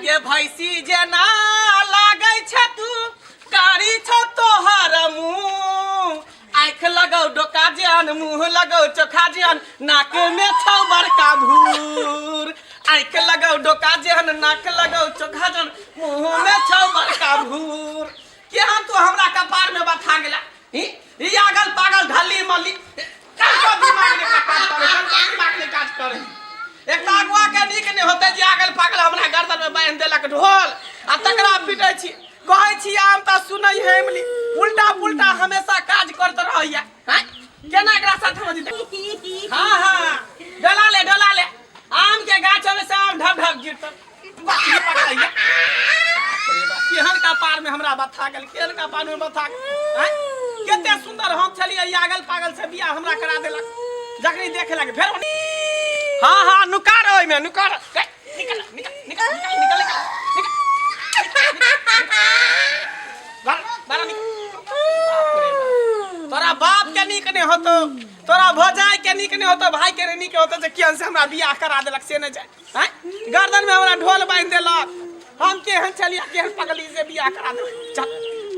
गे भैंसी जेना लागै छै तू कारी छौ तोहर मुँह आँखि लगौ डोका जेहन मुँह लगौ चोखा जेहन नाक में छौ बड़का भूर आँखि लगौ डोका जेहन नाक लगौ चोखा जेहन मुँह में छौ बड़का भूर केहन तू हमरा कपार में बथा गेला ई ई आगल पागल ढल्ली मल्ली कनको दिमाग नहि काज करे कनको दिमाग नहि काज करे एक तऽ अगुआ के नीक नहि होते जे आगल पागल हमरा गर्दन में बांधि देलक ढोल आ तकरा पीटै छी कहै छी आम तऽ सुनै है इमली उल्टा पुल्टा हमेशा काज करत रहैया हैं केना एकरा साथ हम जीते हाँ हाँ डोला ले डोला ले आम के गाछ में से आम ढब ढब गिरत बाप पकड़ैया केहन का पार में हमरा बथा गेल केहन का पार में बथा गेल आँय? कते सुंदर हम छलियै ई आगल पागल से बियाह हमरा करा देलक जखनी देखे लगे फेर हाँ हाँ नुका रहो ओहिमे नुका रहो ए, निकल निकल निकल निकल निकल निकल निकल बाहर बाहर निकल बाप रे बाप। तोरा बाप के नीक नहीं होतो तोरा भौजाई के नीक नहीं होतो भाई के नीक होतो जे केहन से हमरा बियाह करा देलक से नहीं जाए आँय? गर्दन में हमरा ढोल बांधि देलक हम केहन छलियै केहन पगली से बियाह करा देलक चल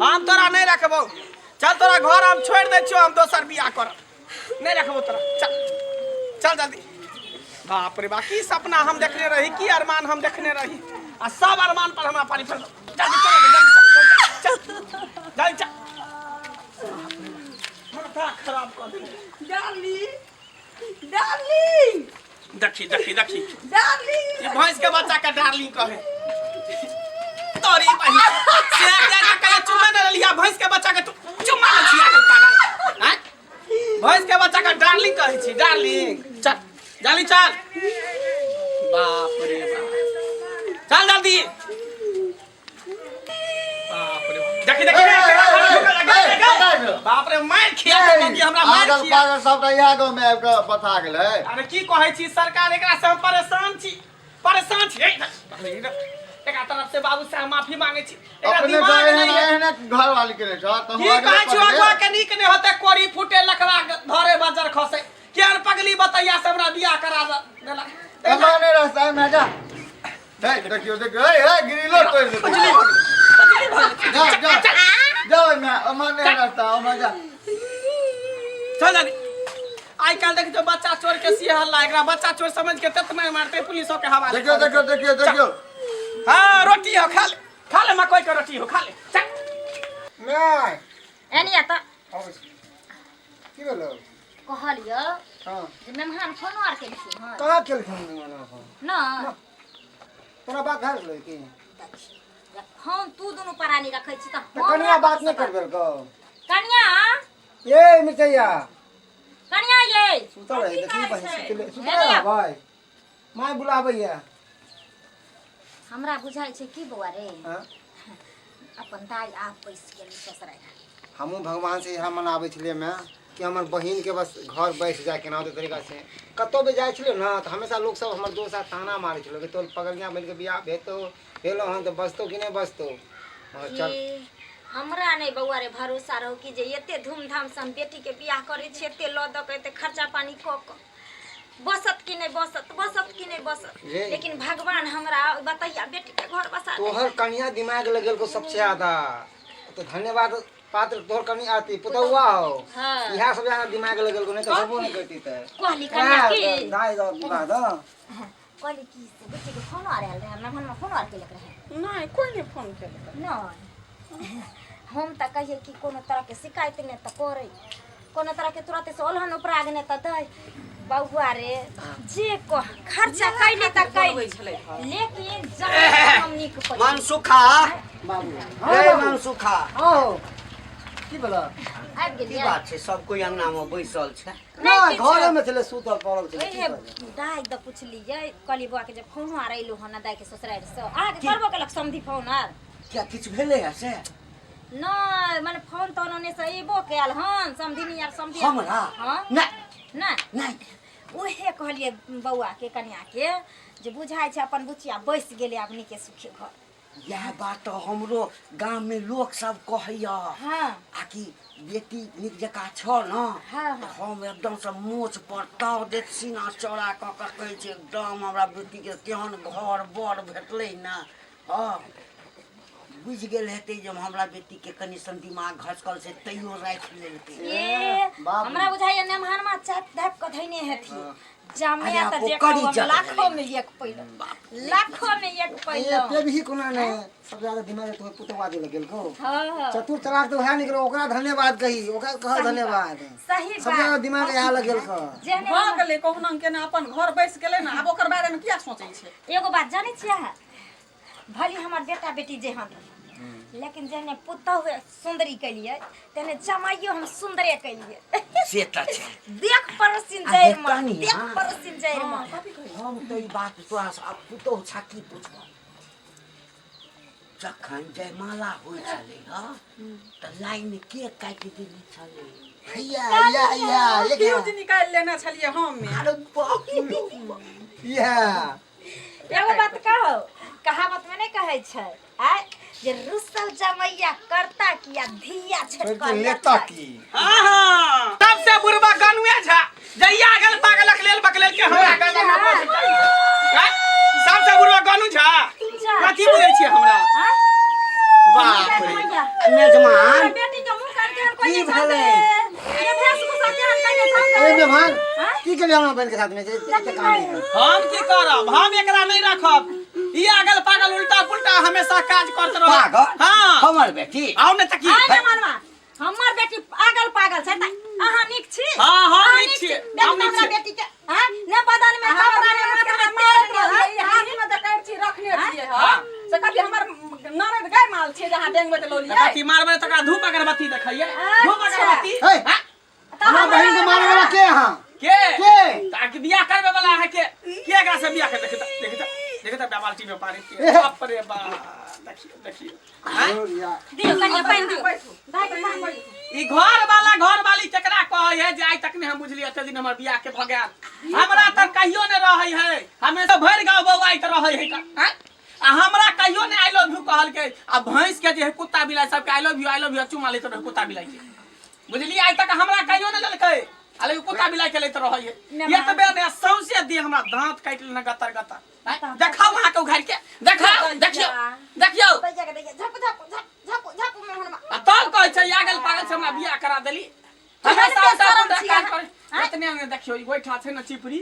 हम तोरा नहीं रखबौ चल तोरा घर हम छोड़ि दै छियौ हम दोसर बियाह करब नहीं रखबौ तोरा चल चल जल्दी बाप रे बा की सपना हम देखने रही की अरमान हम देखने रही आ सब अरमान पर हमरा पानी फेर जल्दी चल जल्दी चल चल चल जल्दी चल माथा खराब कऽ देलक डार्लिंग डार्लिंग देखी देखी देखी डार्लिंग ई भैंस के बच्चा के डार्लिंग कहे तोरी बहिन से जा के कहे चुम्मा न लिया भैंस के बच्चा के तू चुम्मा ले छिया के पागल हैं भैंस के बच्चा के डार्लिंग कहै छी डार्लिंग चल जल्दी चल बाप रे बाप चल जल्दी बाप रे देखी देखी बाप रे मार खिया के मम्मी हमरा मार पागल खिया पागल सबटा इएह गाँव में आबि कऽ बता गेलै अरे की कहै छी सरकार एकरा से हम परेशान छी परेशान छी एकरा तरफ से बाबू साहब माफी मांगे छी एकरा अपने दिमाग तऽ नहीं एहन है एहने घर वाली के छह तऽ की कहै छी अगुआ के नीक नहि होते कोरी फूटे लकड़ा धरे बजर खसे केहन पगली बतैया से हमरा बियाह करा देलक एना नहि रास्ता में जा हे देखियो देखियो हे हे ग्रिलो तोड़ दे बुझली बुझली भऽ गेलै। जा जा जा ओहिमे ओमे नहि रास्ता ओमे जा चल जानी आइ काल्हि देखै छौ बच्चा चोर के सिंह हल्ला एकरा बच्चा चोर समझ के तत मारि मारते पुलिसो के हवाले देखियो देखियो देखियो देखियो हाँ रोटी हो खा ले खा ले मकई के रोटी हो खा ले चल नहि एनी तऽ अबै छी। की भेलो कहलियो हँ जे मेहमान फोनो आर केलखिन हन कहाँ केलखिन मेहमान फोन न तोरा बात भए गेलै की देखी जब फोन तू दुनू प्राणी रखै छी तऽ तऽ हम कनिया राखब बात नहि से करबेलकौ कनिया ए मिर्चैया कनिया ये सुतल रही देखी बहिन सुतले सुतल एनी रह भाई माय बुलाबैया हमरा बुझाइ छै की बौआ रे हाँ अपन दाइ आब पैस गेली ससुराल हमहूँ भगवान से इएह मनाबै छलियै माय कि हमर बहिनके बस घर बैस जाए केना होतै तरीका से कतहु भी जाइ छलियै ने तऽ हमेशा लोकसभ हमर दोस्त आर ताना मारै छलै कि तोर पगलिया बहिनके बियाह हेतौ भेलौ हन तऽ बचतौ कि नहि बचतौ मगर चल कि हमरा नहि बौआ रे भरोसा रहौ कि जे एते धूमधामसँ हम बेटीके बियाह करै छी एते लऽ दऽ कऽ एते खर्चा पानी कऽ कऽ बसत कि नहि बसत बसत कि नहि बसत रे। लेकिन भगवान हमरा बतैया बेटी के घर बसा देलक। तोहर कनिया दिमाग लगेलको सबसे ज्यादा तो धन्यवाद पात्र तोहर कनिया अथी पुतौआ हो हाँ। इएह सब ज्यादा दिमाग लगेलको नहीं तो होबो नहीं करती तऽ कहली कनिया की दाइ दऽ विवाह दऽ कहली की से बेटी के फोन आर आयल रहे हमरा घरमे फोन आर केलक रहे नहि कोई नहि फोन केलक नहि हम तऽ कहियै कि कोनो तरहके शिकायत नहि तऽ करै कोनो तरहके तुरते से ओलहन उपराग नहि तऽ दै बौआ रे जे कह खर्चा कैली तऽ कैली लेकिन जान हम नीक पड़ी मनसुखा बाबू रे मनसुखा हाँ हो की भेलै आबि की गेलियै बात छै सब कोई अंगना में बैसल छै नहि किछु। घरेमे छलै सुतल पड़ल छलै की ओहे करबै? दाइ दऽ पुछलियै कहलियै बौआके जे फोनो आर अयलहुँ हन दाइके ससुरारि से अहाँके करबो केलक समधि फोन आर क्या किछु भेलै है से नहि मने फोन तोन ओने से अयबो कयल हन समधिनी आर समधि हमरा हँ नहि नहि नहि उहे कहलियै बौआके कनियाके जे बुझाइ छै अपन बुचिया बसि गेलै आब नीके सुखे घर इएह बात तऽ हमरो गाममे लोक सब कहैया हँ आ कि बेटी नीक जकाँ छौ ने हँ, तऽ हम एकदमसँ मोछ पर ताव देत सीना चौड़ा कऽ कऽ कहै छै एकदम हमरा बेटीके केहन घर बर भेटलै ने हाँ बुझि गेल हेतै जे हमरा बेटीके कनि सन दिमाग घसकल छै तैयो राखि लेलकै। ए बाप रे। हमरा बुझाइया नेमहनमा चाप धाप के धैने हेथी जमे अरे त ओकर जे कहू हम इज्जत लाखों भेलै। में एक पैलो, लाखों में एक ए पैलो। पे भी कोना ने सब ज्यादा दिमाग तो पुतवा दे गेल को। हाँ। चतुर चलाक तो वह निकलो, ओकरा धन्यवाद कही, ओकरा कह धन्यवाद। सही सब ज्यादा बात। दिमाग यहाँ लगेल को। जेहने भऽ गेलै कहुना केना अपन घर बैस गेलै ने, आब ओकर बारेमे किया सोचै छै? एगो बात जानै छियै अहाँ? भले हमर बेटा बेटी जेहन रहे, लेकिन जेहने पुतहु सुन्दरी केलियै तेहने जमाइयो हम सुन्दरे केलियै। से तऽ छै। देख पड़ोसिन आ जैर में, कनिया। देख पड़ोसिन जैर में। हम तऽ ई बात तोरा से आब पुतहु छा की पुछबह। जखन जयमाला होइ छलै हँ तऽ लाइन के काटि देने छलै? या या या ये क्या? फ्यूज निकालि लेने छलियै हम। अरे बाप रे। या एगो बात कहो, कहावत में नहीं कहै छै आय जे रुसल जमैया करता किया धिया छटकल लेता की। हाँ हाँ, सबसे बुढ़बा गनुए झा जहिया गेल पागलक लेल बकलेल के हमरा गंगा में पहुंच गेल। सबसे बुढ़बा गनु झा कथी बुझै छियै हमरा? बाप रे। मेजमान बेटी के मुंह कान केहन कोई की नहीं छल भेलै? ये वेशभूषा केहन कोई नहीं छल। ओए मेहमान की केलियै हमरा बहन के साथ में? एते कहानी है। हम की करब, हम एकरा नहीं रखब। ई अगल पागल उल्टा पुल्टा हमेशा काज करत रह। पागल? हाँ। हमर बेटी? आउ ने तकी। आइ ने मनवा, हमर बेटी पागल पागल छै त अहाँ नीक छी? हाँ, हाँ, अहाँ नीक छी। देखू हम नीक हमरा छी। बेटी के, हाँ? ने बदन में कपड़ा ने माथा में तेल रहल। हाथ में तऽ कैंची रखने छियै हम से कथी हमर ननद गाय माल छियै जे अहाँ डेंगबैत लौलियै? कथी मारबै तकरा धूप अगरबत्ती देखैयै, धूप अगरबत्ती। हे, हाँ? हमरा बहन के मारे वाला के अहाँ? के के? ताकि बियाह करबे वाला है के? के एकरा से बियाह कर? देखत देखत देखत, बाल्टी में पानी के। बाप रे बाप, देखियो देखियो। और या दियौ कनिया पानि दियौ। बैठू भाई के पानि दियौ। ई घर वाला घर वाली केकरा कहै है जे आइ तक नहीं हम बुझलियै, एते दिन हमर बियाह के भ गेल, हमरा तऽ कहियो ने रहै है, हमेशा भरि गाँव बौआइत रहै है का, आँय? आ हमरा कहियो ने I love you कहलकै। आ भैंस के जे है कुत्ता बिलाइ सबके I love you I love you चुमा लैत रहै कुत्ता बिलाइ के, बुझलियै? आइ तक हमरा कहियो ने लेलकै, आ लेकिन कुत्ता बिलाइ के लैत रहै है। एतबे ने सौंसे देह हमरा दांत काटि लेने गतर गतर। आँय? देखाउ अहाँके उघारि के देखाउ, देखियौ देखियौ। पैसा के देखिए, झप झप झप झप झप मोहनमा। आ तब कहै छै आगल पागल से हमरा बियाह करा देली। हमेशा केहन उल्टा बेशरम पुल्टा छी काज अहाँ? करे। एतने ने देखियौ, ई गोइठा छै ने चिपरी,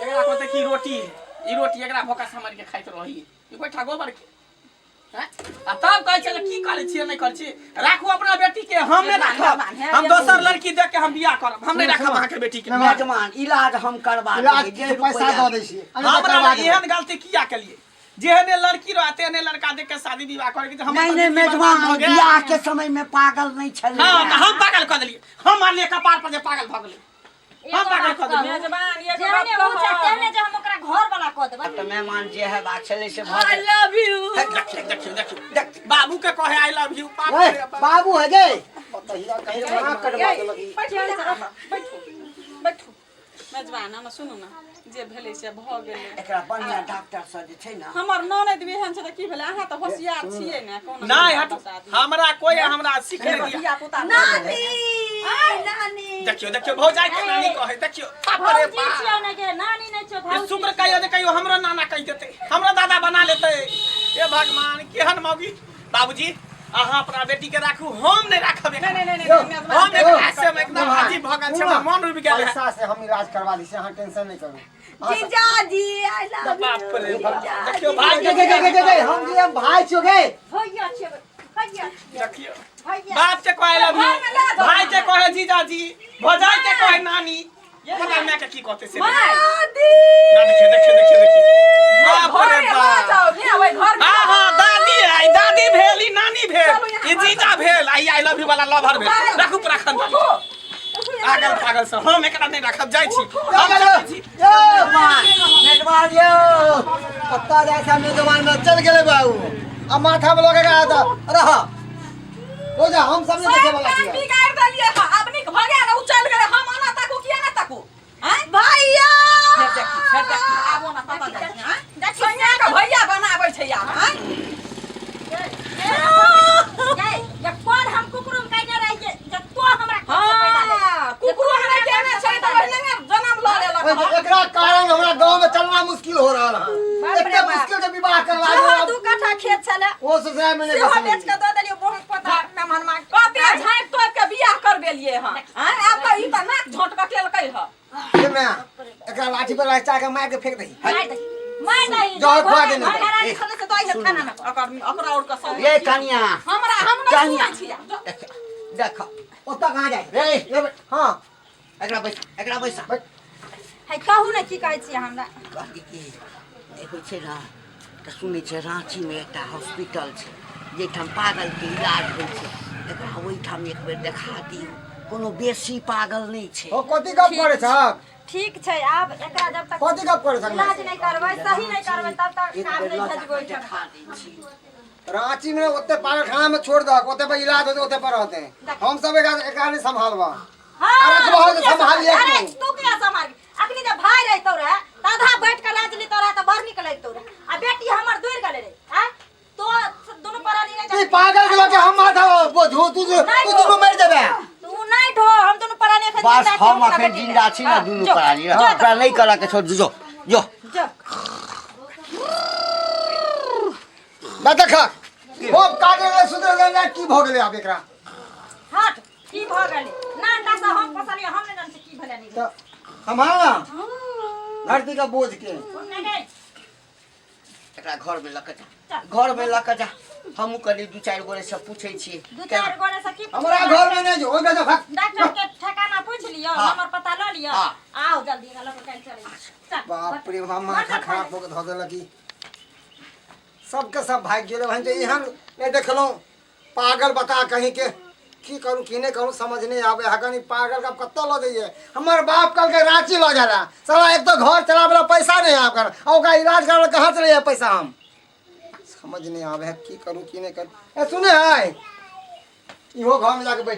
एकरा कहतै कि रोटी, ई रोटी एकरा भोका समर के खाइत रही, ई गोइठा गोबर के। हैं? आ तब कहै छै की करै छियै नहि करै छियै, राखू अपना बेटी के, हम नहि राखब, हम दोसर लड़की देख के हम बियाह करब, हम नहि राखब अहाँके बेटी के। मेजमान इलाज हम करबा इलाज देबै, के जे पैसा रुपैआ दऽ दै छियै। अरे हमरा करबा देबै। एहन गलती किया केलियै? जेहने लड़की रह तेहने लड़का देख के शादी विवाह करे के हमर नहीं तऽ नहीं जिंदगी बर्बाद मेजबान भऽ गेल। बियाह के समय में पागल नहीं छलै। हाँ तऽ हम पागल कऽ देलियै, हम मारलियै कपार पर जे पागल भऽ गेलै, हम एगो पागल बात कऽ देलियै। कहू, मेजबान एगो जेहने बात ऊ छै कहब। तेहने जे हम ओकरा घर वाला कऽ देबै। तऽ मेहमान जे है बात छलै से भऽ आई गेल। Love U. देखियौ देखियौ देखियौ, बाबू के कहे I love you. बाप ओए, रे बाप। बाबू है गे पतहिया कहीं नाक कटवा देलक ई। बैठू बैठू बैठू मेजबान, हमरा सुनू ने, जे भेलै से भऽ गेलै। एकरा बढ़िया डॉक्टर से जे छै ने। हमर ननद भी एहन छै तऽ की भेलै? अहाँ तऽ होशियार छियै ने, कोनो नहीं हट, हमरा कोई हमरा सीख नहीं दिया। धिया पुता नानी नानी। देखियो देखियो, भौजाई के नानी कहे, देखियो बाप रे भौजी बाप। छियौ ने गे, नानी नहि छियौ ये भौजी। शुक्र कहियो ने कहियो हमरो नाना कहि देते, हमरो दादा बना लेते। हे भगवान, केहन मौगी। बाबूजी अहाँ अपना बेटी के राखू, हम नहीं राखब एकरा। नहीं नहीं नहीं यौ, मेजबान हम एकरा से हम एकदम मेहमान, अजीब भऽ गेल छै, सुनू हमर मन रुकि गेल है। पैसा से हम इलाज करवा दै छी, अहाँ टेंशन नहीं करू। अहाँ सब- जीजाजी I love बाप रे बाप, देखियो भाई गे, गे, गे, गे, गे, गे, हम जी हम भाई छियो गे। भैया छियौ, भैया छियौ, देखियो भैया। बाप के कहे लव you, भाई के कहे जीजाजी, भौजाई के कहे नानी, पता माय के की कहते से नहीं। दादी। ना देखियो देखियो देखियो देखियो, बाप रे घरे लऽ बाप। जाउ ने ओहि घर में। हाँ हाँ, दादी आई, दादी भेल, ई नानी भेल, चलू यहाँ ई जीजा भेल, आई I love you वाला लवर भेल। राखू पूरा खानदान पागल पागल से, हम एकरा नहीं राखब, जाइ छी हम, चलै छी। यौ, मेजबान यौ, पत्ता जाइ छै मेजबान में चल गेलै बाबू, आ माथा में लगे आता रह हो जा, हम सब नहीं देखे सब वाला काम छियै। बिगाड़ि देलियै हँ। आब नीक भऽ गेल, ओ चलि गेलै, हम आना ताकू किया ना ताकू? आँय? भैया फेर देखी, फेर देखी, आब ओना कतऽ जाइ छै, आँय? सैया के भैया बनाबै छै आब, आँय? गै, जे कोन हम कुकुरुम कयने रहियै जे तो हमरा कोन से पैदा ले। हाँ, कुकुरो हमरा केने छै तऽ ओहिना जनम लऽ लेलक ओए, हँ। एकरा कारण हमरा गांव में चलना मुश्किल हो रहा है, बाप रे एते बाप। मुश्किल के विवाह करवा सेहो देब। 2 कट्ठा खेत छले ओ ससुराल में नहीं सेहो बसलै। बेच के दऽ देलियै बहुत पता मेहमान मांग कते झाँपि तोपि के बियाह करबेलियै हँ आँय, आब तऽ ई तऽ नाक झोंट कऽ केलकै हँ हे माय, एकरा लाठी पर लचा के मार के फेंक दही। मार दही मार दही जहर खुआ देने। घरारी खोले से दही खाना में ओकर ओकरा और के सब रे कनिया हमरा हम नहि कनिया। सुनै छियै जो। देख देख ओतऽ कहाँ जाइ? रे ये बे- हाँ एकरा बैसा एकरा बैसा बैठ। है कहू ने की कहै छियै हमरा कहली कि ई होइ छै ने तऽ सुनै छै राँचीमे एकटा हॉस्पिटल छै जाहिठाम पागलके इलाज होइ छै एकरा ओहिठाम एक बेर देखा दियौ कोनो बेसी पागल नहि छै ओ कथी गप करै छहक? ठीक छै आब एकरा जब तक कथी गप करै छहक? इलाज नहि करबै सही नहि करबै तब तक एक काम बेर नहि लऽ भेजबै जाकऽ ओहिठाम देखा दै छी रांची में ओते पागलखाना में छोड़ दहक ओते पर इलाज होते ओते पर रहते हम सब एकरा एकरा नहीं संभालबा हाँ, अरे तो बहुत तू किया संभालिए अरे तू। तू किया संभाल अखनी जब भाई रहितो रहे त आधा बैठ के राज लेतो रहे त बड़ निक लगितो रहे आ बेटी हमर दूर गेले रहे आँ तो दुनू प्राणी नहीं ई जाती पागल के लके हम माथा बोझू तू नहीं तू दुनू मर जेबे तू नहीं ढो हम दुनू प्राणी एखन बस जिंदा छी, हम अपना अखन बेटी के। जिंदा छी ने हाँ, दुनू जो, प्राणी जो हमरा नहीं करऽ के छौ जो जो जो ना देख होप काटे ले सुधर ले की भ गेलै आब एकरा हट की भ गेलै नानटा से हम फसलिए हम नहि जानै छी की भेलै नहि तऽ सम्हाल ना धरती के बोझ के नहि गई एकरा घर में लऽ के जा चल। घर में लऽ के जा हमहूँ कनि दू चारि गोरे से पूछै छियै दू चारि गोरे से की हमरा घर में नहीं जो ओइ जो भाग डॉक्टर के ठिकाना पूछ लियो हाँ। नंबर पता लऽ लियो हाँ। आओ जल्दी एकरा लऽ के काल्हि चलै छी। चल बाप रे बाप माथा खराब भऽ के धऽ देलक ई सबके सब भागि गेलै भाई एहन नहि देखलहुँ पागल बता कहीं के की करूँ की नहीं करूँ समझ नहीं आवे है कहीं पागल का कत्तो लऽ जाइए हमर बाप कल के रांची लऽ जाला साला एक तो घर चलावे ला पैसा नहीं आब कर आ ओकरा इलाज करावे ला कहाँ चले जाए पैसा हम समझ नहीं आवे है की करूँ की नहीं करूँ ए सुने है इहो घर में जाके बैठ